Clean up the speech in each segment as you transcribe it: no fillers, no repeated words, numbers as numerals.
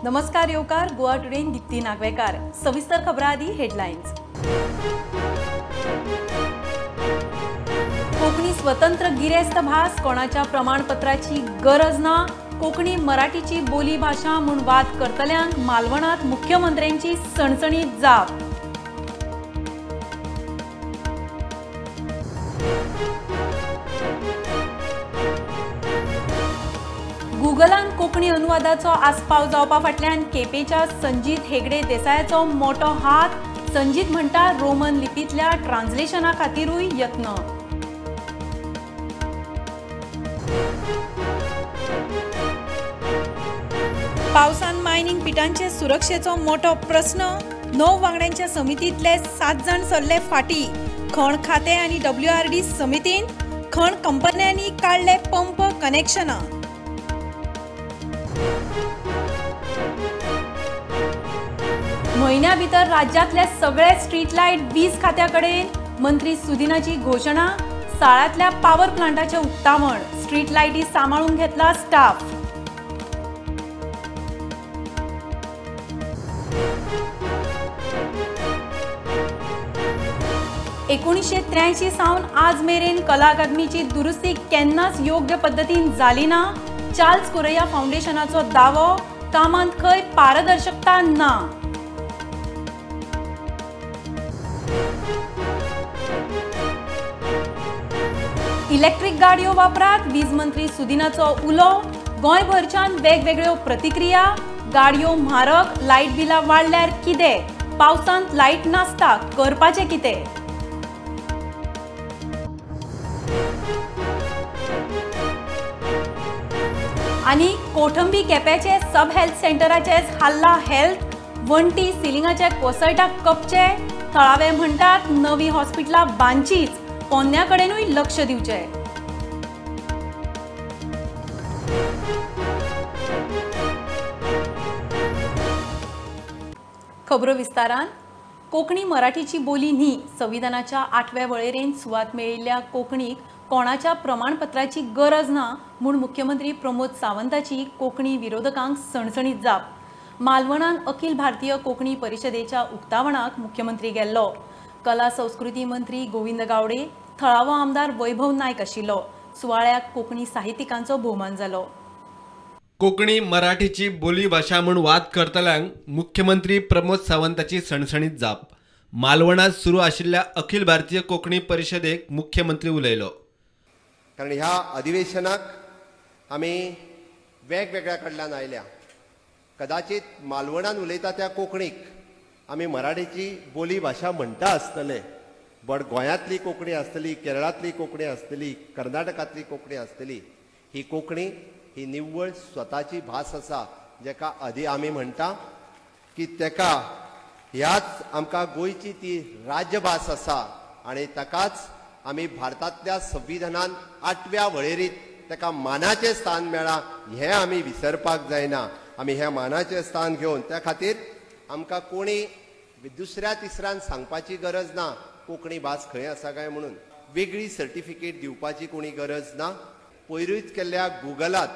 नमस्कार येवकार गोवा टुडेन दीप्ती नागवेकार। सविस्तर खबरां आदी हेडलायन्स। कोंकणी स्वतंत्र गिरेस्त भास, कोणाच्या प्रमाणपत्राची गरज ना। कोंकणी मराठीची बोली भाषा म्हूण वाद करतल्यांक मालवणात मुख्यमंत्र्यांची सणसणीत जाप। गुगलान कोंकणी अनुवादाचो आस्पाव जावपा फाटल्यान केपेच्या संजीत हेगडे देसायाचो मोटो हात। संजीत म्हणटा रोमन लिपींतल्या ट्रान्सलेशना खातीरूय यत्न। पावसान मायनिंग पिटांचे सुरक्षेचो मोटो प्रस्न। 9 वांगड्यांच्या समितींतले 7 जाण सरले फाटी। खण खाते आनी WRD समितीन खण कंपन्यांनी काडले पंप कनेक्शनां। म्हयन्या भितर राज्यांतले सगळे स्ट्रीट लायट वीज खात्या कडेन, मंत्री सुदिनाची घोशणा। साळांतल्या पावर प्लांटाचें उक्तावण, स्ट्रीट लायटी सांबाळून घेतला स्टाफ। एकुणीशे 83 सावन आज मेरेन कला अकादमीची दुरुस्ती केन्नाच योग्य पद्दतीन जाली ना। चार्ल्स कोरया फाउंडेशनाचो दावो, कामांत खंय पारदर्शकता ना। इलेक्ट्रीक गाडयो वापरात, वीज मंत्री सुदिनाचो उलो। गोंयभरच्यान वेगवेगळ्यो प्रतिक्रिया। गाडयो म्हारग, लायट बिलां वाडल्यार कितें? पावसांत लायट नासता, करपाचें कितें? आनी कोठंबी केप्याचे सब हेल्थ सेंटराचे हाल्ला हेल्थ, वण्टी सिलिंगाचे कोसळटा कपचे। थळावे म्हणटात नवी हॉस्पिटलां बांदचीच, पोन्न्या कडेनूय लक्ष दिवचें। खबरो विस्तारान। कोंकणी मराठीची बोली न्ही, संविधानाच्या 8व्या वळेरेन सुवात मेळिल्ल्या कोंकणीक कोणाच्या प्रमाणपत्राची गरज ना म्हूण मुख्यमंत्री प्रमोद सावंताची कोंकणी विरोधकांक सणसणीत जाप। मालवणान अखिल भारतीय कोंकणी परिशदेच्या उक्तावणाक मुख्यमंत्री गेल्लो। कला संस्कृती मंत्री गोविंद गावडे, थळावो आमदार वैभव नायक आशिल्लो। सुवाळ्याक कोंकणी साहित्यिकांचो भोवमान जालो। कोंकणी मराठीची बोली भाशा म्हूण वाद करतल्यांक मुख्यमंत्री प्रमोद सावंताची सणसणीत जाप। मालवणात सुरू आशिल्ल्या अखिल भारतीय कोंकणी परिशदेक मुख्यमंत्री उलयलो। कारण ह्या अधिवेशनाक आमी वेगवेगळ्या कडल्यान आयल्या। कदाचित मालवणान उलयता त्या कोंकणीक आमी मराठीची बोली भाशा म्हणटा आसतले, बट गोंयांतली कोंकणी आसतली, केरळांतली कोंकणी आसतली, कर्नाटकांतली कोंकणी आसतली, ही कोंकणी ही निव्वळ स्वताची भास आसा, जेका आदी आमी म्हणटा की तेका ह्याच आमकां गोंयची ती राजभास आसा आनी ताकाच आमी भारतांतल्या संविधानान 8व्या वळेरींत ताका मानाचें स्थान मेळ्ळां, हें आमी विसरपाक जायना। आमी हें मानाचें स्थान घेवन त्या खातीर आमकां कोणी दुसऱ्या तिसऱ्यान सांगपाची गरज ना कोंकणी भास खंय आसा काय म्हणून। वेगळी सर्टिफिकेट दिवपाची कोणी गरज ना। पयरूच केल्ल्या गुगलात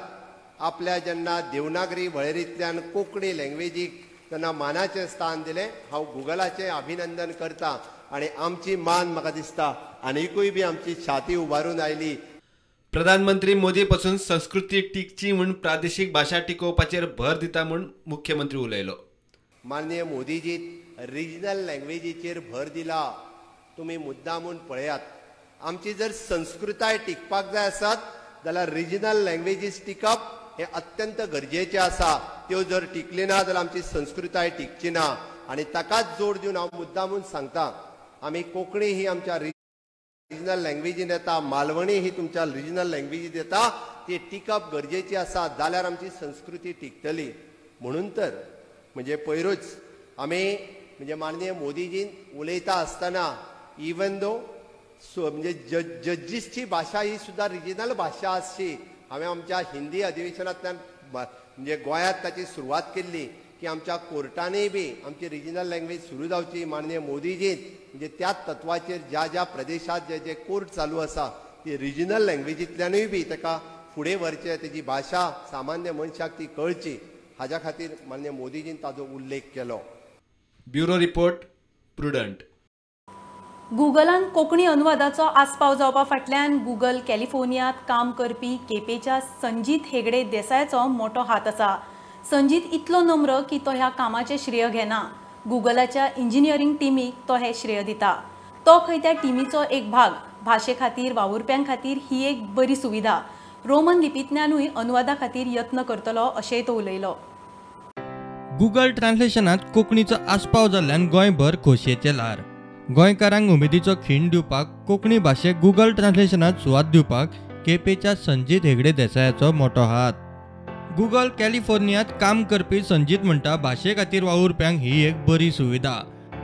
आपल्या जेन्ना देवनागरी वळेरींतल्यान कोंकणी लँग्वेजीक जेन्ना मानाचें स्थान दिलें, हांव गुगलाचें अभिनंदन करता आनी आमची मान म्हाका दिसता आनीकूय बी आमची छाती उबारून आयली। प्रधानमंत्री मोदी पासून संस्कृती टिकची म्हूण प्रादेशीक भाशा टिकोवपाचेर भर दिता म्हूण मुख्यमंत्री उलयलो। माननीय मोदीजी रिजनल लँग्वेजीचेर भर दिला, तुमी मुद्दामून पळयात। आमची जर संस्कृताय टिकपाक जाय आसत जाल्यार रिजनल लँग्वेजीस टिकप हें अत्यंत गरजेचें आसा। त्यो जर टिकली ना जाल्यार आमची संस्कृताय टिकची ना आनी ताकाच जोड दिवन हांव मुद्दामून सांगता, आमी कोंकणी ही आमच्या रिजनल लँग्वेजीन येता, मालवणी ही तुमच्या रिजनल लँग्वेजीन येता, ती टिकप गरजेची आसा जाल्यार आमची संस्कृती टिकतली। म्हणून तर म्हणजे पयरूच आमी म्हणजे माननीय मोदीजीन उलयता आसतना इवन दो म्हणजे जज्जीसची भाशा ही सुद्दां रिजनल भाशा आसची, हांवें आमच्या हिंदी अधिवेशनांतल्यान म्हणजे गोंयांत ताची सुरवात केल्ली की आमच्या कोर्टानूय बी आमची रिजनल लँग्वेज सुरू जावची। माननीय मोदीजीन म्हणजे त्याच तत्वाचेर ज्या ज्या प्रदेशांत जे जे कोर्ट चालू आसा ती रिजनल लँग्वेजींतल्यानूय बी ताका फुडें व्हरचें, तेजी भाशा सामान्य मनशाक ती कळची हाज्या खातीर माननीय मोदीजीन ताजो उल्लेख केलो. Bureau report, Prudent. गुगलान कोंकणी अनुवादाचो आस्पाव जावपा फाटल्यान गुगल कॅलिफोर्नियांत काम करपी केपेच्या संजीत हेगडे देसायाचो मोटो हात आसा. संजीत इतलो नम्र की तो ह्या कामाचें श्रेय घेना. गुगलाच्या इंजिनियरींग टिमीक तो हें श्रेय दिता. तो खंय त्या टिमीचो एक भाग. भाशे खातीर वावुरप्यां खातीर ही एक बरी सुविधा. रोमन लिपींतल्यानूय अनुवादा खातीर यत्न करतलो अशेंय तो उलयलो. गुगल ट्रान्सलेशनांत कोंकणीचो आस्पाव जाल्ल्यान गोंयभर खोशयेचें ल्हार. गोंयकारांक उमेदीचो खीण दिवपाक कोंकणी भाशेक गुगल ट्रान्सलेशनांत सुवात दिवपाक केपेच्या संजीत हेगडे देसायाचो मोटो हात. गुगल कॅलिफोर्नियांत काम करपी संजीत म्हणटा, भाशे खातीर वावुरप्यांक ही एक बरी सुविधा,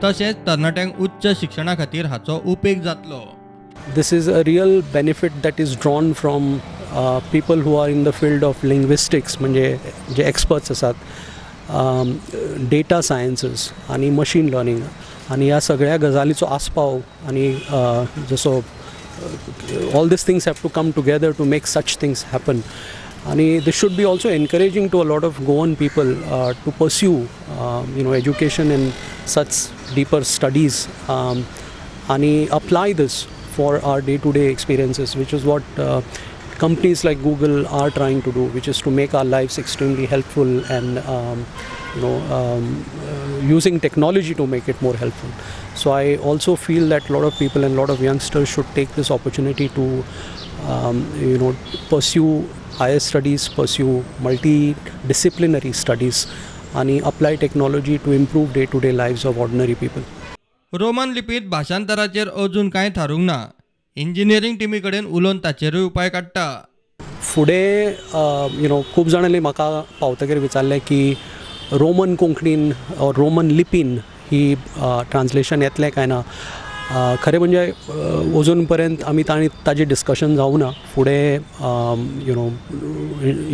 तशेंच तरणाट्यांक उच्च शिक्षणा खातीर हाचो उपेग जातलो. This is a real benefit that is drawn from people who are in the field of linguistics, म्हणजे जे एक्सपर्ट्स आसात, डेटा सायन्सीस आनी मशीन लर्निंग आनी ह्या सगळ्या गजालीचो आस्पाव आनी जसो all these things have to come together to make such things happen. आनी this should be also encouraging to a lot of Goan people to pursue you know education in such deeper studies आनी apply this for our day to day experiences, which is what companies like Google are trying to do, which is to make our lives extremely helpful and using technology to make it more helpful. So I also feel that a lot of people and a lot of youngsters should take this opportunity to pursue higher studies, pursue multidisciplinary studies and apply technology to improve day-to-day lives of ordinary people. Roman लिपीत भाषांतराचेर अजून कांय थारूंक ना. Engineering टिमी कडेन उलोवन ताचेरूय उपाय काडटा. फुडें खूब जाणांनी म्हाका पावतकीर विचारलें की रोमन कोंकणीन रोमन लिपीन ही ट्रान्सलेशन येतलें काय ना. खरें म्हणजे अजून पर्यंत आमी ताजें डिस्कशन जावं ना. फुडें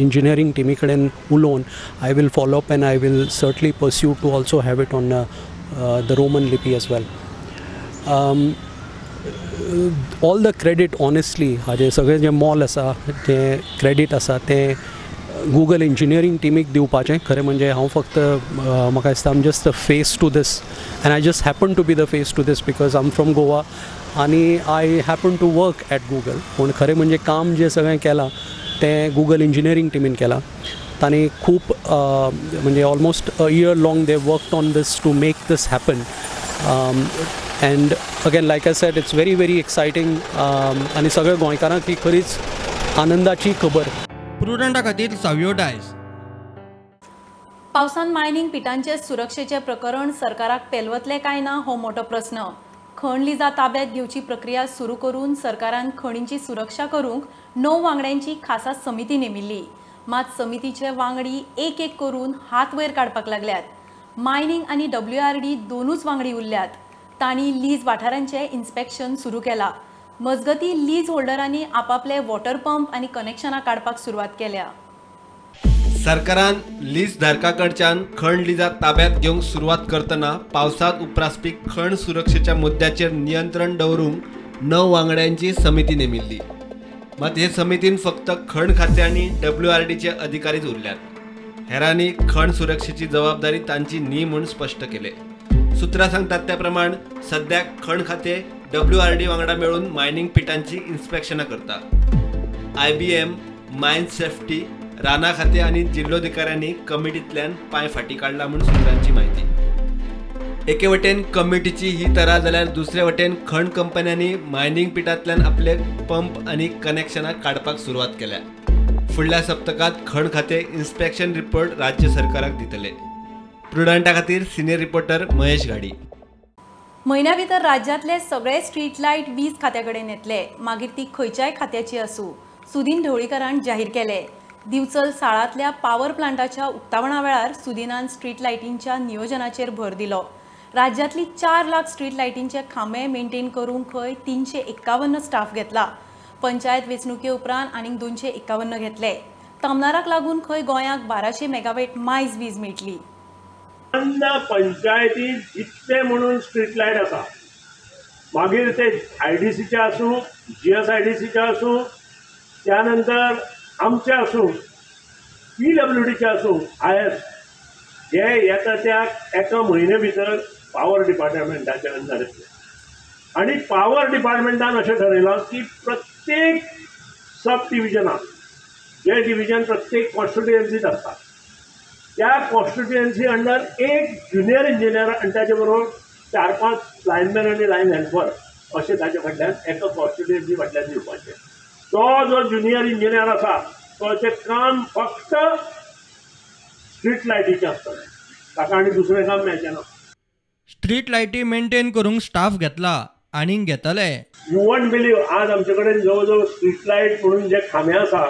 इंजिनियरींग टिमी कडेन उलोवन I will follow up and I will certainly pursue to also have it on the Roman lipi as well. All the credit honestly हाजें सगळें जें मोल आसा, जें क्रेडीट आसा तें गुगल इंजिनियरींग टिमीक दिवपाचें. खरें म्हणजे हांव फक्त म्हाका दिसता I'm just the face to this and I just happen to be the face to this because I am from Goa आनी I happen to work at Google. पूण खरें म्हणजे काम जें सगळें केलां तें गुगल इंजिनियरींग टिमीन केलां. तांणी खूब म्हणजे almost a year long they worked on this to make this happen. And again like I said it's very very exciting आनी सगळ्या गोंयकारांक ही खरीच आनंदाची खबर. प्रुडंटा खातीर सावियो डायस. पावसान मायनिंग पिटांचे सुरक्षेचे प्रकरण सरकाराक पेलवतले काय ना हो मोठो प्रस्न. खण लिजा ताब्यात घेवची प्रक्रिया सुरू करून सरकारान खणींची सुरक्षा करूंक 9 वांगड्यांची खासा समिती नेमिल्ली. मात समितीचे वांगडी एक एक करून हात वयर काडपाक लागल्यात. मायनिंग आनी WRD दोनूच वांगडी उरल्यात. तांणी लीज वाठारांचें इन्स्पेक्शन सुरू केला. मजगती लीज होल्डरांनी आपापले वॉटर पंप आनी कनेक्शनां काडपाक सुरवात केल्या. सरकारान लीज धारकाकडच्यान खण लिजा ताब्यात घेवंक सुरवात करतना पावसांत उप्रासपी खण सुरक्षेच्या मुद्द्याचेर नियंत्रण दवरूंक 9 वांगड्यांची समिती नेमिल्ली. मात हे समितीन फक्त खण खाते आनी WRDचे अधिकारीच उरल्यात. हेरांनी खण सुरक्षेची जबाबदारी तांची न्ही म्हूण स्पश्ट केले. सूत्रां सांगतात त्या प्रमाण सद्याक खण खाते WRD वांगडा मेळून मायनिंग पिटांची इन्स्पेक्शनां करता. IBM, mine सेफ्टी, राना खाते आनी जिल्लोधिकाऱ्यांनी कमिटींतल्यान पांय फाटी काडला म्हूण सूत्रांची म्हायती. एके वटेन कमिटीची ही तरा जाल्यार दुसरे वटेन खण कंपन्यांनी मायनिंग पिटांतल्यान आपले पंप आनी कनेक्शनां काडपाक सुरवात केल्या. फुडल्या सप्तकांत खण खाते इन्स्पेक्शन रिपोर्ट राज्य सरकाराक दितले. प्रुडंटा खातीर सिनियर रिपोर्टर महेश घाडी. म्हयन्या भितर राज्यांतले सगळे स्ट्रीट लायट वीज खात्या कडेन येतले, मागीर ती खंयच्याय खात्याची आसूं, सुदीन ढवळीकरान जाहीर केले. दिवचल साळांतल्या पावर प्लांटाच्या उक्तावणा वेळार सुदीनान स्ट्रीट लायटींच्या नियोजनाचेर भर दिलो. राज्यांतली 4 लाख स्ट्रीट लायटींचे खांबे मेंटेन करूंक खंय 351 स्टाफ घेतला. पंचायत वेंचणुके उपरांत आनीक 251 घेतले. तमनाराक लागून खंय गोंयाक 1200 मेगावॅट मायज वीज मेळटली. पंचायती जितले म्हणून स्ट्रीट लायट आसा, मागीर ते IDCचे आसूं, GSIDCचे आसूं, त्यानंतर आमचे आसूं, पीडब्ल्यूडीचे आसूं IS हे येता त्या एका म्हयन्या भितर पावर डिपार्टमेंटाच्या अंडर येतले. आनी पावर डिपार्टमेंटान अशें ठरयलां की प्रत्येक सब डिविजनाक जे डिविजन प्रत्येक कॉन्स्टिट्युएन्सीत आसता त्या कॉन्स्टिट्युएन्सी अंडर एक ज्युनियर इंजिनियर आनी ताचे बरोबर 4-5 लायनमॅन आनी लायन हेल्पर अशें ताचे फाटल्यान एका कॉन्स्टिट्युएन्सी फाटल्यान दिवपाचें. तो जो ज्युनियर इंजिनियर आसा ताचें काम फक्त स्ट्रीट लायटीचें आसतलें, ताका आनी दुसरें काम मेळचें ना. स्ट्रीट लायटी मेंटेन करूंक स्टाफ घेतला आनीक घेतले. You won't believe आज आमचे कडेन जवळ जवळ स्ट्रीट लायट म्हणून जे खांबे आसा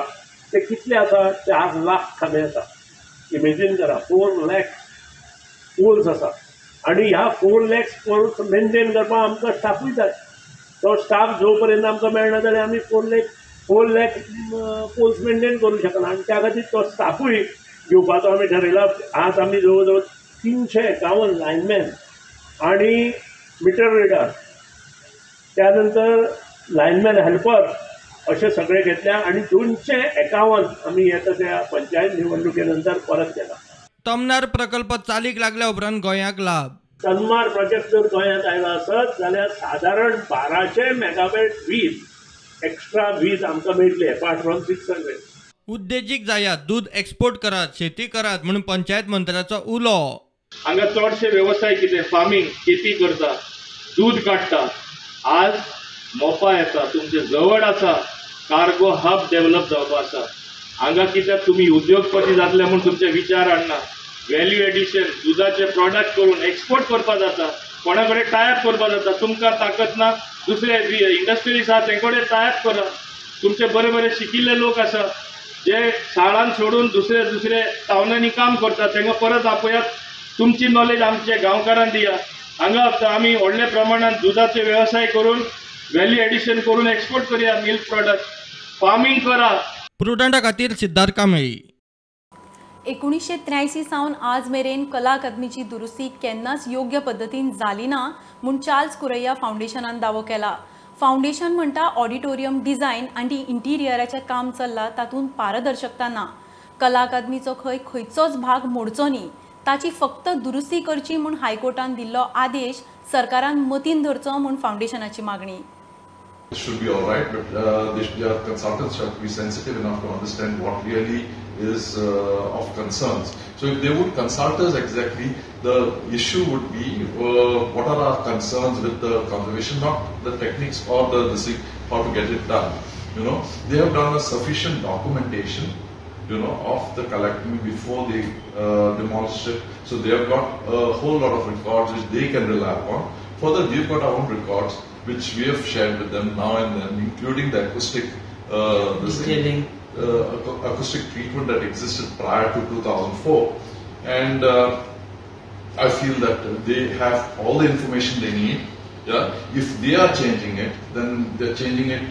ते कितले आसा, 4 लाख खांबे आसा. इमेजीन करा, 4 लाख पोल्स आसा आनी ह्या 4 लाख पोल्स मेंटेन करपाक आमकां स्टाफूय जाय. तो स्टाफ जो पर्यंत आमकां मेळना जाल्यार आमी 4 लाख पोल्स मेंटेन करूं शकना आनी त्या खातीर तो स्टाफूय घेवपाचो आमी ठरयला. आज आमी जवळ जवळ 351 लायनमॅन आनी मिटर रिडर, त्यानंतर लायनमॅन हेल्पर अशे सगळे घेतल्या आनी 251 आमी येता त्या पंचायत निवडणुके नंतर परत केला. तमनार प्रकल्प चालीक लागल्या उपरांत गोंयाक लाभ. तमनार प्रोजेक्ट जर गोंयांत आयला आसत जाल्यार सादारण 1200 मेगावॅट वीज एक्स्ट्रा वीज आमकां मेळटली एपार्ट फ्रॉम 600. उद्देजीक जायात, दूद एक्सपोर्ट करात, शेती करात म्हणून पंचायत मंत्र्याचो उलो. हांगा चडशे वेवसाय कितें फार्मींग, शेती करता, दूद काडटा. आज मोपा येता, तुमचे जवळ आसा, कार्गो हब डेव्हलप जावपा आसा. हांगा कित्याक तुमी उद्योगपती जातले म्हूण तुमचे विचार हाडना. व्हॅल्यू एडिशन दुदाचे प्रॉडक्ट करून एक्सपोर्ट करपा जाता, कोणा कडेन टायप करपा जाता. तुमकां ताकद ना, दुसरे इंडस्ट्रीज आसा तें कडेन टायप करा. तुमचे बरे बरे शिकिल्ले लोक आसा जे शाळान सोडून दुसरे दुसरे टावनांनी काम करता, तांकां परत आपयात. तुमची नॉलेज आमच्या गांवकारांक दिया. हांगा आमी व्हडल्या प्रमाणान दुदाचे वेवसाय करून व्हॅल्यू एडिशन करून एक्सपोर्ट करूया मिल्क प्रॉडक्ट, फार्मींग करा. प्रुडंटा खातीर सिद्धार्थ कांबळी. 1983 सावन आज मेरेन कला अकादमीची दुरुस्ती केन्नाच योग्य पद्दतीन जाली ना म्हूण चार्ल्स कुरैया फावंडेशनान दावो केला. फावंडेशन म्हणटा ऑडिटोरियम डिझायन आनी इंटिरियराचें काम चल्लां तातूंत पारदर्शकता ना. कला अकादमीचो खंय खंयचोच भाग मोडचो न्ही, ताची फक्त दुरुस्ती करची म्हूण हायकोर्टान दिल्लो आदेश सरकारान मतीन धरचो म्हूण फावंडेशनाची मागणी. It should be all right, but their consultants have to be sensitive enough to understand what really is of concerns. So if they would consult us exactly, the issue would be what are our concerns with the conservation, not the techniques or the how to get it done. You know, they have done a sufficient documentation, you know, of the Kalakademi before they demolished it. So they have got a whole lot of records which they can rely upon. Further, we've got our own records which we have shared with them now and then, including the acoustic acoustic treatment that existed prior to 2004. And I feel that they have all the information they need. Yeah, if they are changing it, then they're changing it,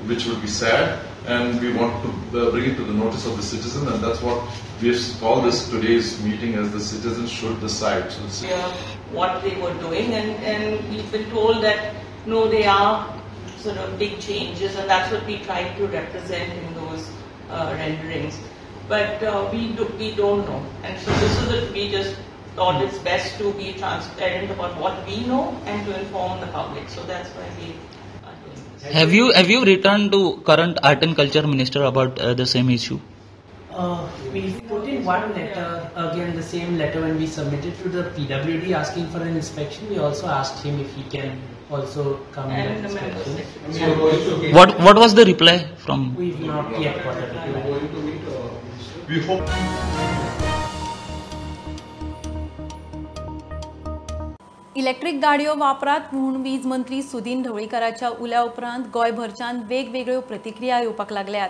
which would be sad. And we want to bring it to the notice of the citizen, and that's what we have called this today's meeting as the citizens should decide. So what they were doing, and we've been told that no, they are sort of big changes, and that's what we tried to represent in those renderings. But we don't know, and so this is it. We just thought it's best to be transparent about what we know and to inform the public. So that's why we. Have you written to current Art and Culture Minister about the same issue? We've put in one letter, again the same letter when we submitted to the PWD asking for an inspection. We also asked him if he can also come and inspection. What was the reply from? We've not yet got a reply. We hope. Electric गाडयो वापरात म्हूण वीज मंत्री सुदीन ढवळीकराच्या उल्या उपरांत गोंयभरच्यान वेगवेगळ्यो प्रतिक्रिया येवपाक लागल्यात.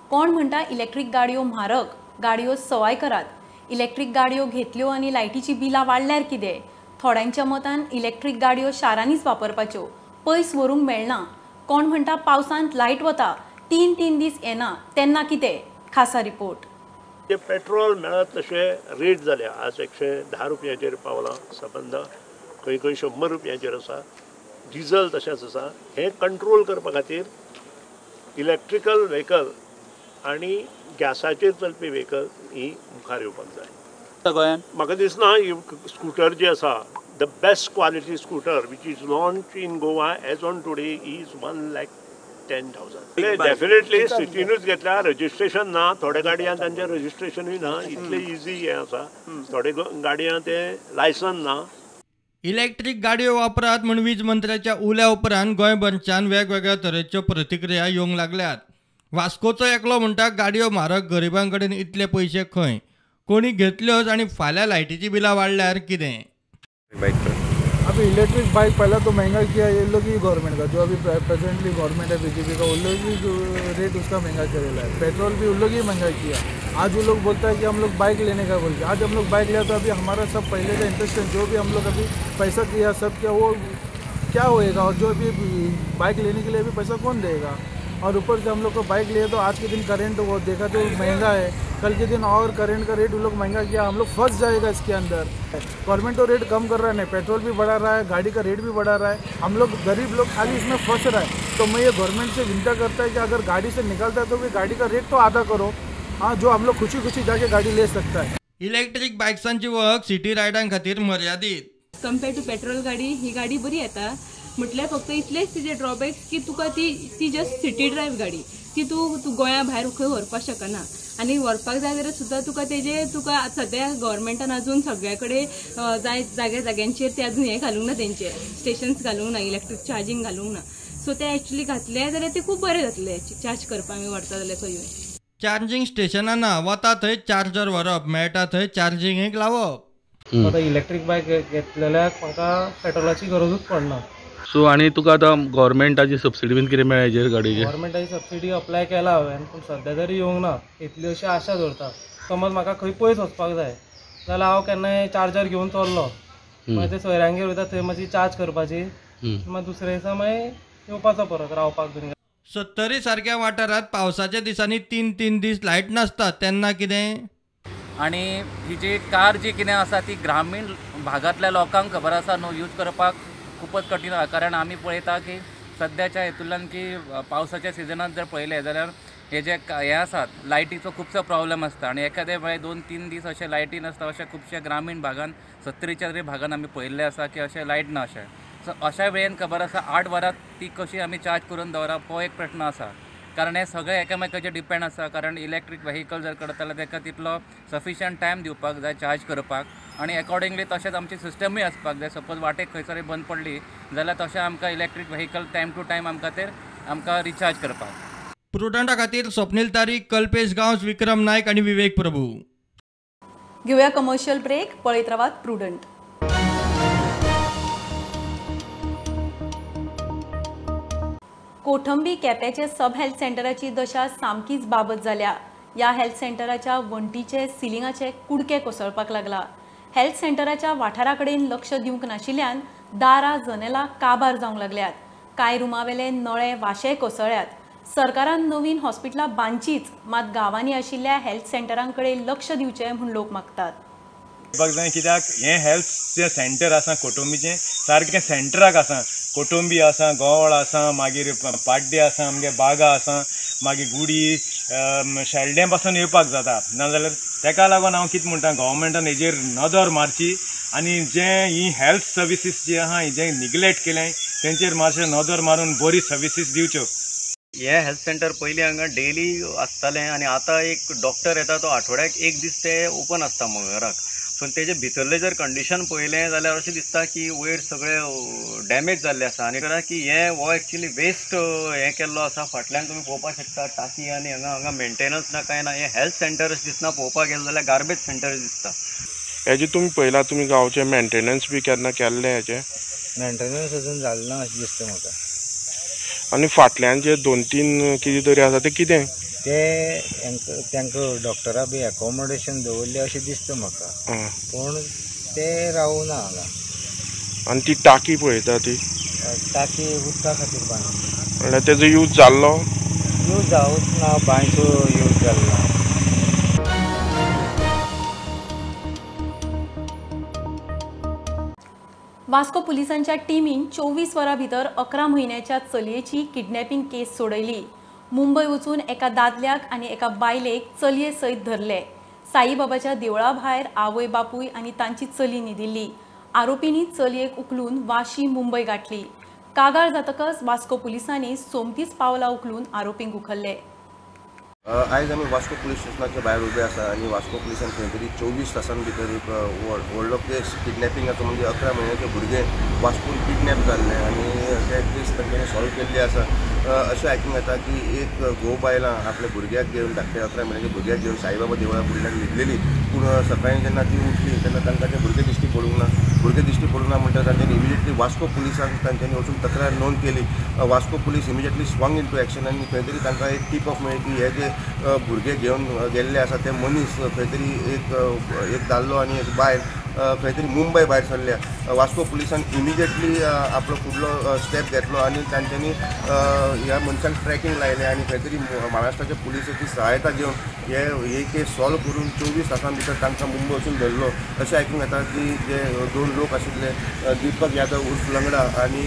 कोण म्हणटा इलेक्ट्रीक गाडयो म्हारग, गाडयो सवाय करात. इलेक्ट्रीक गाडयो घेतल्यो आनी लायटीची बिलां वाडल्यार कितें? थोड्यांच्या मतान इलेक्ट्रीक गाडयो शारांनीच वापरपाच्यो, पयस व्हरूंक मेळना. कोण म्हणटा पावसांत लायट वता, 3-3 दीस येना, तेन्ना कितें? खासा रिपोर्ट. जे पेट्रोल मेळत तशें रेट जाल्या, आज 110 रुपयांचेर पावलां, सबंद खंय खंय 100 रुपयांचेर आसा. डिजल तशेंच आसा. हें कंट्रोल करपा खातीर इलेक्ट्रिकल व्हेकल आनी गॅसाचेर चलपी व्हेकल ही मुखार येवपाक जाय. गोंयांत म्हाका दिसना स्कूटर जी आसा, the best quality scooter which is launch in Goa as on today is 1,10,000. Definitely सिटीनूच घेतल्या, रजिस्ट्रेशन ना, थोड्या गाडयांक तांचें रजिस्ट्रेशनूय ना, इतलें इजी हें आसा. थोडे गाडयांक तें लायसन ना. इलेक्ट्रीक गाडयो वापरात म्हूण वीज मंत्र्याच्या उल्या उपरांत गोंयभरच्यान वेगवेगळ्या तरेच्यो प्रतिक्रिया येवंक लागल्यात. वास्कोचो एकलो म्हणटा गाडयो म्हारग, गरिबां कडेन इतले पयशे खंय, कोणी घेतल्योच आनी फाल्यां लायटीची बिलां वाडल्यार कितें. अभी इलेक्ट्रिक बाइक पहला तो महंगा किया ये लोग ही गवर्नमेंट का, जो अभी प्रेजेंटली गवर्नमेंट है बीजेपी का, उन लोग ही रेट उसका महंगा करेला है. पेट्रोल भी उन लोग ही महंगा किया. आज वो लोग बोलता है कि हम लोग बाइक लेने का बोल के, आज हम लोग बाइक लिया तो अभी हमारा सब पहले का इंटरेस्ट जो भी हम लोग अभी पैसा किया सब क्या वो क्या होएगा, और जो अभी बाइक लेने के लिए अभी पैसा कौन देगा. और ऊपर से हम लोग को बाइक लिए तो आज के दिन करेंट वो देखा तो महंगा है, कल के दिन और करेंट का रेट वो लोग महंगा किया, हम लोग फंस जाएगा इसके अंदर. गवर्नमेंट तो रेट कम कर रहा है नहीं, पेट्रोल भी बढ़ा रहा है, गाड़ी का रेट भी बढ़ा रहा है, हम लोग गरीब लोग खाली इसमें फंस रहा है. तो मैं ये गवर्नमेंट से विनती करता है कि अगर गाड़ी से निकलता है तो भी गाड़ी का रेट तो आधा करो, हाँ, जो हम लोग खुशी खुशी जाके गाड़ी ले सकता है. इलेक्ट्रीक बायक्सांची वळख सिटी रायडां खातीर मर्यादीत. कम्पेयर टू पेट्रोल गाडी ही गाडी बरी येता, म्हटल्यार फक्त इतलेच तिजे ड्रॉबॅक्स की तुका ती जस्ट सिटी ड्रायव्ह गाडी, ती तूं गोंया भायर खंय व्हरपाक शकना, आनी व्हरपाक जाय जाल्यार सुद्दां तुका तेजे तुका सद्या गव्हर्मेंटान अजून सगळ्या कडेन जाय जाग्या जाग्यांचेर ते अजून हें घालूंक ना, तेंचे स्टेशन्स घालूंक ना, इलेक्ट्रीक चार्जींग घालूंक ना. सो ते एक्चुली घातले जाल्यार ते खूब बरें जातलें चार्ज करपाक आमी व्हरता जाल्यार खंयूय. चार्जींग स्टेशनां ना, वता थंय चार्जर व्हरप, मेळटा थंय चार्जिंगेक लावप. आतां इलेक्ट्रीक बायक घेतलेल्याक म्हाका पेट्रोलाची गरजूच पडना. सो आनी तुका आतां गव्हर्मेंटाची सबसिडी बीन कितें मेळ्ळा हेजेर गाडयेचेर? गव्हर्मेंटाची सबसिडी अप्लाय केला हांवें, पूण सद्या तरी येवंक ना. येतली अशी आशा दवरता. समज म्हाका खंय पयस वचपाक जाय जाल्यार हांव केन्नाय चार्जर घेवन चल्लो, मागीर ते सोयऱ्यांगेर वयता थंय मातशी चार्ज करपाची, मागीर दुसरे दिसा मागीर येवपाचो परत रावपाक बीन. सत्तरी सारक्या वाठारांत पावसाच्या दिसांनी 3-3 दीस लायट नासता, तेन्ना कितें? आनी ही जी कार जी कितें आसा ती ग्रामीण भागांतल्या लोकांक खबर आसा न्हू, यूज करपाक खूपच कठीण आसा. कारण आमी पळयता की सद्याच्या हेतूंतल्यान की पावसाच्या सिजनांत जर पळयलें जाल्यार हे जे हे आसात लायटीचो खुबसो प्रॉब्लम आसता आनी एखादे वेळार 2-3 दीस अशें लायटी नासता. अशें खुबशे ग्रामीण भागान सत्तरीच्या तरी भागान आमी पळयल्लें आसा की अशें लायट ना. अशें सो अशा वेळेन खबर आसा 8 वरां ती कशी आमी चार्ज करून दवरप हो एक प्रश्न आसा. कारण हे सगळें एकामेकाचेर डिपेंड आसा. कारण इलेक्ट्रीक व्हेकल जर करता जाल्यार ताका तितलो सफिशियंट टायम दिवपाक जाय चार्ज करपाक, आनी एकॉर्डिंगली तशेंच आमची सिस्टमूय आसपाक जाय. सपोज वाटेक खंयसरूय बंद पडली जाल्यार तशें आमकां electric vehicle time to time आमकां ते आमकां रिचार्ज करपाक. प्रुडंटा खातीर स्वप्नील तारीक, कल्पेश गांवस, विक्रम नायक आनी विवेक प्रभू. घेवया कमर्शियल ब्रेक, पळयत रावात प्रुडंट. कोठंबी केपेंचे सब हेल्थ सेंटराची दशा सामकीच बाबत जाल्या. ह्या हेल्थ सेंटराच्या वण्टीचे सिलिंगाचे कुडके कोसळपाक लागला. हेल्थ सेंटराच्या वाठारा कडेन लक्ष दिवंक नाशिल्ल्यान दारां जनेलां काबार जावंक लागल्यात. कांय रुमावेले नळे वाशे कोसळ्यात. सरकारान नवीन हॉस्पिटलां बांदचीच, मात गांवांनी आशिल्ल्या हेल्थ सेंटरां कडेन लक्ष दिवचें म्हूण लोक मागतात. जाय कित्याक हें हेल्थ जें सेंटर आसा कोटंबीचें सारकें सेंटराक आसा. कोटंबी आसा, गोवळ आसा, मागीर पाड्डे आसा, आमगे बागा आसा, मागीर गुडी शेल्डें पासून येवपाक जाता. नाजाल्यार तेका लागून हांव कितें म्हणटा, गव्हर्मेंटान हेजेर नदर मारची आनी जे ही हेल्थ सर्विसीस जे आहा जें निग्लेक्ट केलें तेंचेर मातशें नदर मारून बरी सर्विसीस दिवच्यो. हे हेल्थ सेंटर पयलीं हांगा डेली आसतालें आनी आतां एक डॉक्टर येता तो आठवड्याक एक दीस ते ओपन आसता मंगळाराक. सो तेजे भितरलें जर कंडिशन पळयलें जाल्यार अशें दिसता की वयर सगळें डॅमेज जाल्लें आसा आनी की हें हो एक्चुली वेस्ट हें केल्लो आसा. फाटल्यान तुमी पळोवपाक शकता टाकी आनी हांगा हांगा मेंटेनन्स ना कांय ना. हें हेल्थ सेंटर अशें दिसना, पळोवपाक गेलें जाल्यार गार्बेज सेंटर दिसता. हेजें तुमी पळयलां, तुमी गांवचें मेंटेनन्स बी केन्ना केल्लें? हेजें मेंटेनन्स अजून जालें ना अशें दिसता म्हाका. आनी फाटल्यान जे 2-3 कितें तरी आसा तें कितें? ते तांकां डॉक्टरा बी एकोमोडेशन दवरलें अशें दिसता म्हाका, पूण ते रावना हांगा. आनी ती टाकी पळयता, ती टाकी उदका खातीर बांदली, म्हणल्यार तेजो यूज जाल्लो? यूज जावच ना, बांयचो यूज जाल्लो ना. वास्को पुलिसांच्या टीमीन 24 वरां भितर 11 म्हयन्याच्या चलयेची किडनॅपिंग केस सोडयली. मुंबय वचून एका दादल्याक आनी एका बायलेक चलये सयत धरले. साईबाबाच्या देवळा भायर आवय बापूय आनी तांची चली न्हिदिल्ली. आरोपींनी चलयेक उखलून वाशी मुंबय गाठली. कागाळ जातकच वास्को पुलिसांनी सोमतीच पावलां उखलून आरोपींक उखल्ले. आयज आमी वास्को पुलीस स्टेशनाच्या भायर उबे आसा आनी वास्को पुलिसान खंय तरी 24 तासां भितर एक व्हडलो केस किडनॅपिंगाचो, म्हणजे 11 म्हयन्याचे भुरगें वास्कोन किडनॅप जाल्लें आनी ते केस तांच्यांनी सॉल्व केल्ली आसा. अशें आयकूंक येता की एक घोव बायलां आपल्या भुरग्याक घेवन, धाकटे 11 म्हयन्याच्या भुरग्याक घेवन साईबाबा देवळा फुडल्यान न्हिदलेली. पूण सकाळीं जेन्ना ती उठली तेन्ना तांकां तें भुरगें दिश्टी पडूंक ना. भुरगें दिश्टी पडूंक ना म्हणटा तांच्यांनी इमिजिएटली वास्को पुलिसांक तांच्यांनी वचून तक्रार नोंद केली. Vasco police immediately swung into action आनी खंय तरी तांकां एक टीप ऑफ मेळ्ळी की हे जे भुरगे घेवन गेल्ले आसा ते मनीस खंय तरी एक दादलो आनी एक बायल खंय तरी मुंबय भायर सरल्या. वास्को पुलिसान इमिजिएटली आपलो फुडलो स्टेप घेतलो आनी तांच्यांनी ह्या मनशांक ट्रॅकिंग लायलें आनी खंय तरी महाराष्ट्राच्या पुलिसाची सहायता घेवन हे केस सॉल्व करून 24 तासां भितर तांकां मुंबय वचून धरलो. अशें आयकूंक येता की जे 2 लोक आशिल्ले, दीपक यादव उर्फ लंगडा आनी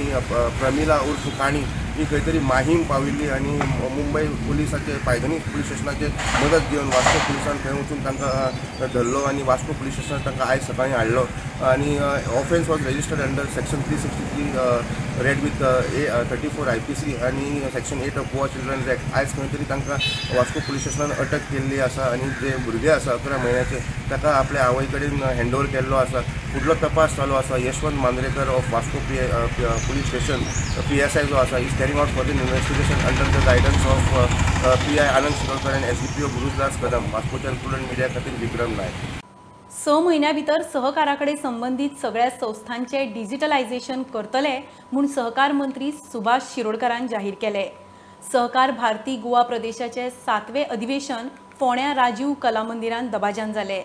प्रमिला उर्फ काणी, ही खंय तरी माहीम पाविल्ली आनी मुंबय पुलिसाचे पायधनी पुलीस स्टेशनाचे मदत घेवन वास्को पुलिसान थंय वचून तांकां धरलो आनी वास्को पुलीस स्टेशनार तांकां आयज सकाळीं हाडलो. आनी offence was registered under section 363 read with 34 IPC आनी section 8 of Goa children's act. आयज खंय तरी तांकां वास्को पुलीस स्टेशनान अटक केल्ली आसा आनी जे भुरगे आसा 11 म्हयन्याचे ताका आपल्या आवय कडेन हँड ओवर केल्लो आसा. फुडलो तपास चालू आसा. Yashwant Mandrekar of Vasco police station PSI जो आसा is carrying out further investigation under the guidance of PI Anand Shirodkar and SDPO Gurudas Kadam. वास्कोच्या prudent media खातीर विक्रम नायक. 6 म्हयन्या भितर सहकारा कडेन संबंदीत सगळ्या संस्थांचे डिजिटलायझेशन करतले म्हूण सहकार मंत्री सुभाष शिरोडकरान जाहीर केले. सहकार भारती गोवा प्रदेशाचे 7वें अधिवेशन फोंड्या राजीव कला मंदिरान दबाज्यान जाले.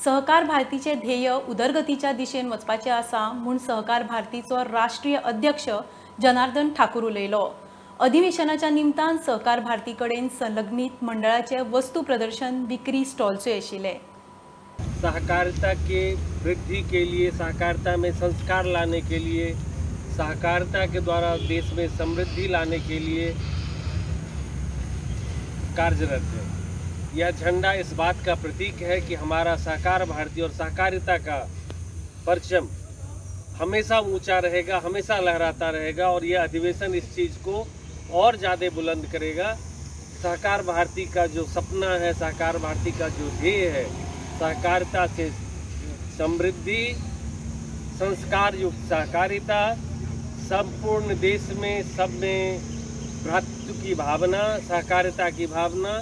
सहकार भारतीचे ध्येय उदरगतीच्या दिशेन वचपाचें आसा म्हूण सहकार भारतीचो राष्ट्रीय अध्यक्ष जनार्दन ठाकूर उलयलो. अधिवेशनाच्या निमतान सहकार भारती कडेन संलग्नीत मंडळाचे वस्तू प्रदर्शन विक्री स्टॉल्सूय आशिल्ले. सहकारिता के वृद्धि के लिए, सहकारिता में संस्कार लाने के लिए, सहकारिता के द्वारा देश में समृद्धि लाने के लिए कार्यरत है। यह झंडा इस बात का प्रतीक है कि हमारा सहकार भारती और सहकारिता का परचम हमेशा ऊंचा रहेगा, हमेशा लहराता रहेगा और यह अधिवेशन इस चीज़ को और ज़्यादा बुलंद करेगा। सहकार भारती का जो सपना है, सहकार भारती का जो ध्येय है, सहकारिता से समृद्धि, संस्कार युक्त सहकारिता, संपूर्ण देश में सब में भ्रातृत्व की भावना, सहकारिता की भावना,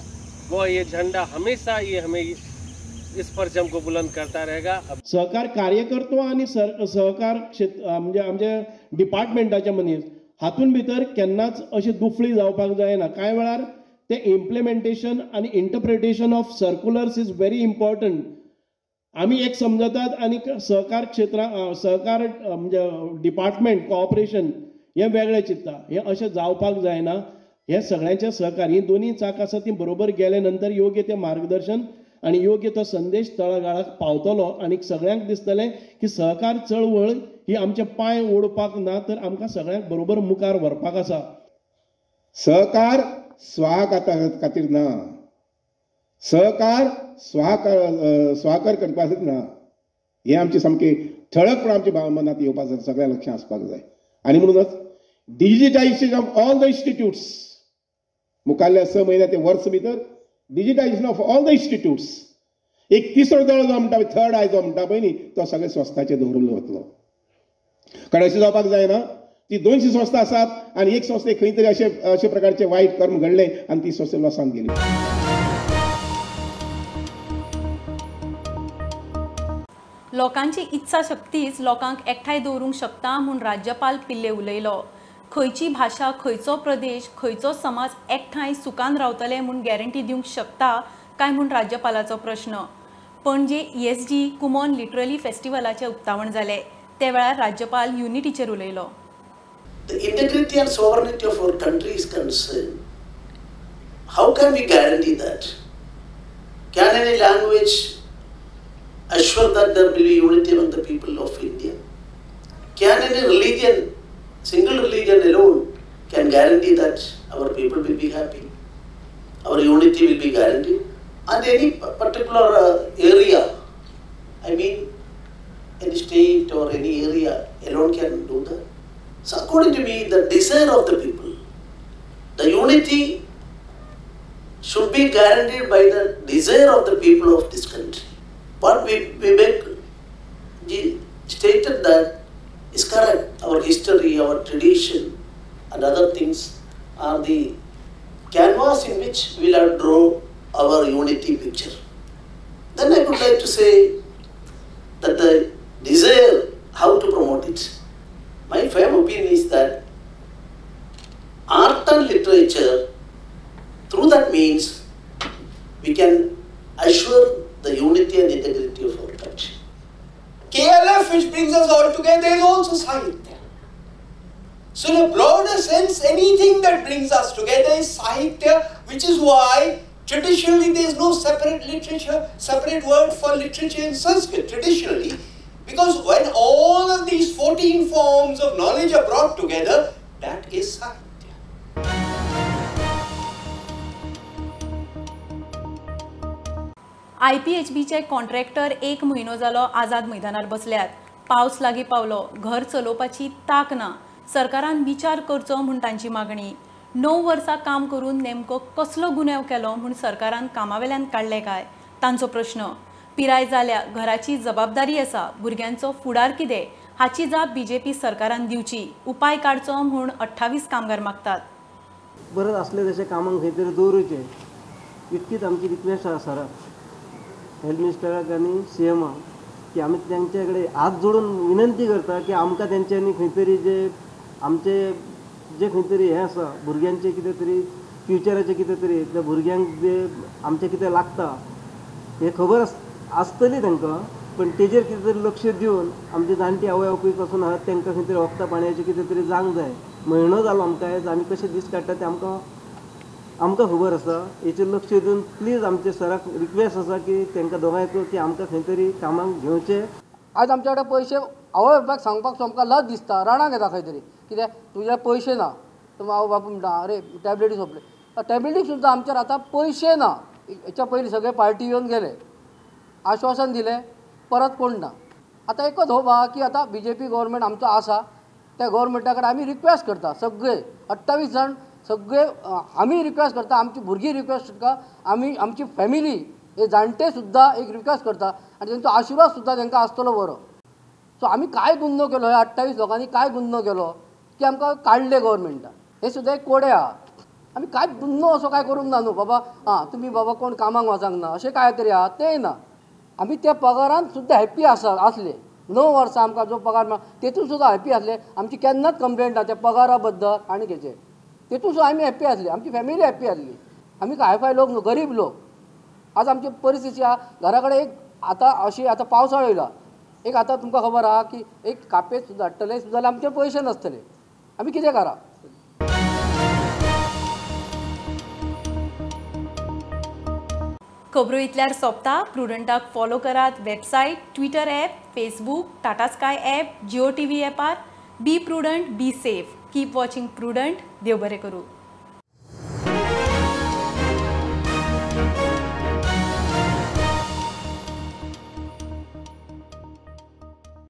वो ये झंडा हमेशा ये हमें इस परचम को बुलंद करता रहेगा। सहकार कार्यकर्तो आनी सहकार क्षेत्र म्हणजे आमचे डिपार्टमेंटाचे मनीस हातून भितर केन्नाच अशी दुफळी जावपाक जायना। कांय वेळार ते इम्प्लिमेंटेशन आनी interpretation of circulars is very important. आमी एक समजतात आनी सहकार क्षेत्रां सहकार म्हणजे डिपार्टमेंट कॉपरेशन हें वेगळें चिंत्ता, हें अशें जावपाक जायना। हे सगळ्यांचे सहकार ही दोन्ही चाक आसा ती बरोबर गेले नंतर योग्य तें मार्गदर्शन आनी योग्य तो संदेश तळागाळाक पावतलो आनी सगळ्यांक दिसतलें की सहकार चळवळ ही आमचे पांय ओडपाक ना तर आमकां सगळ्यांक बरोबर मुखार व्हरपाक आसा। सहकार स्वाहा खातीर ना, सहकार स्वाहाकार करपा खातीर ना, हें आमचें सामकें ठळकपण आमच्या मनांत येवपा जाय, सगळ्या लक्षांत आसपाक जाय। आनी म्हणूनच digitisation of all the institutes मुखारल्या 6 म्हयन्या ते वर्स भितर digitisation of all the institutes, एक तिसरो दोळो जो म्हणटा थर्ड I जो म्हणटा पळय न्ही तो सगळे संस्थाचेर दवरिल्लो वतलो। कारण अशें जावपाक जायना ती 200 संस्था आसात आनी एक संस्थे खंय तरी अशे अशे प्रकारचे वायट कर्म घडले आनी ती संस्था लॉसान गेली। लोकांची इत्सा शक्तीच लोकांक एकठांय दवरूंक शकता म्हूण राज्यपाल पिल्ले उलयलो। खंयची भाशा, खंयचो प्रदेश, खंयचो समाज एकठांय सुखान रावतले म्हूण गॅरंटी दिवंक शकता काय म्हूण राज्यपालाचो प्रश्न। पणजे ESG Kumon literally फेस्टिवलाचें उक्तावण जालें ते वेळार राज्यपाल युनिटीचेर उलयलो। The integrity and sovereignty of our country is concerned. How can we guarantee that? Can any language assure that there will be unity among the people of India? Can any religion, single religion alone, can guarantee that our people will be happy? our unity will be guaranteed. And any particular area, I mean any state or any area alone can do that. So according to me, the desire of the people, the unity should be guaranteed by the desire of the people of this country. What Vivek ji stated that is correct. Our history, our tradition and other things are the canvas in which we will draw our unity picture. Then I would like to say that the desire, how to promote it. My firm opinion is that art and literature, through that means, we can assure the unity and integrity of our country. KLF, which brings us all together, is also Sahitya. So in a broader sense, anything that brings us together is Sahitya, which is why traditionally there is no separate literature, separate word for literature in Sanskrit, traditionally. Because when all of these 14 forms of knowledge are brought together, that is Sahitya. IPHBचे contractor एक म्हयनो जालो आझाद मैदानार बसल्यात. पावस लागीं पावलो, घर चलोवपाची ताक ना. सरकारान विचार करचो म्हूण तांची मागणी. 9 वर्सां काम करून नेमको कसलो गुन्यांव केलो म्हूण सरकारान कामावेल्यान काडले काय, तांचो प्रश्न. पिराय जाल्या, घराची जबाबदारी आसा, भुरग्यांचो फुडार कितें हाची जाप बीजेपी सरकारान दिवची. उपाय काडचो म्हूण 28 कामगार मागतात. परत असले तशे कामांक खंय तरी दवरुचे इतकीच आमची रिक्वेस्ट आसा सराक, हेल्थ मिनिस्टराक आनी सीएमाक, की आमी तांचे कडेन हात जोडून विनंती करता की आमकां तेंच्यांनी खंय तरी जे आमचे जे खंय तरी हें आसा भुरग्यांचें कितें तरी फ्युचराचें कितें तरी त्या भुरग्यांक जे आमचें कितें लागता हें खबर आसतली तांकां, पण तेजेर कितें तरी लक्ष दिवन आमचे जाणटी आवय बापूय पासून आहात तांकां खंय तरी वखदां पाणयाचें कितें तरी जावंक जाय. म्हयनो जालो आमकां आयज, आमी कशे दीस काडटा ते आमकां आमकां खबर आसा. हेचेर लक्ष दिवन प्लीज आमचे सराक रिक्वेस्ट आसा की तांकां दोगांयकूय की आमकां खंय तरी कामाक घेवचें. आज आमच्या कडेन पयशे आवय बापायक सांगपाक आमकां लज दिसता, राणाक येता खंय तरी कित्याक तुजे पयशे ना. तर आवय बापूय म्हणटा अरे टॅबलेटी सोंपले, टॅबलेटी सुद्दां आमचेर आतां पयशे ना. हेच्या पयलीं सगळे पार्टी येवन गेले, आश्वासन दिलें, परत कोण ना. आतां एकच होप आहा की आतां बीजेपी गव्हर्मेंट आमचो आसा, त्या गव्हर्मेंटा कडेन आमी रिक्वेस्ट करता सगळे 28 जाण सगळे आमी रिक्वेस्ट करता, आमची भुरगीं रिक्वेस्ट करता, आमी आमची फॅमिली हे जाणटे सुद्दां एक रिक्वेस्ट करता आनी तेंचो आशिर्वाद सुद्दां तांकां आसतलो बरो. सो आमी काय गुन्नो केलो ह्या 28 लोकांनी, काय गुन्नो केलो की आमकां काडले गव्हर्मेंटान, हे सुद्दां एक कोडे आहा. आमी काय गुन्नो असो काय करूंक ना न्हू बाबा, आं तुमी बाबा कोण कामाक वचूंक ना अशें काय तरी आहा, तेंय ना. आमी त्या पगारान सुद्दां हॅप्पी आसा आसले, 9 वर्सां आमकां जो पगार मेळ्ळो तेतून सुद्दां हॅप्पी आसले, आमची केन्नाच कंप्लेंट ना त्या पगारा बद्दल आनी हेचेर, तेतून सुद्दां आमी हॅप्पी आसली, आमची फॅमिली हॅप्पी आसली. आमी हाय फाय लोक न्हू, गरीब लोक. आज आमची परिस्थिती आहा घरा कडेन एक आतां अशी आतां पावसाळो येयला, एक आतां तुमकां खबर आहा की एक कापेत सुद्दां हाडटले सुद्दां जाल्यार आमचे पयशे नासतले, आमी कितें करा. खबरो इतल्यार सोंपता. प्रुडंटाक फॉलो करात website, Twitter app, Facebook, Tata Sky app, Jio TV ॲपार. Be prudent, be safe, keep watching Prudent. देव बरें करूं.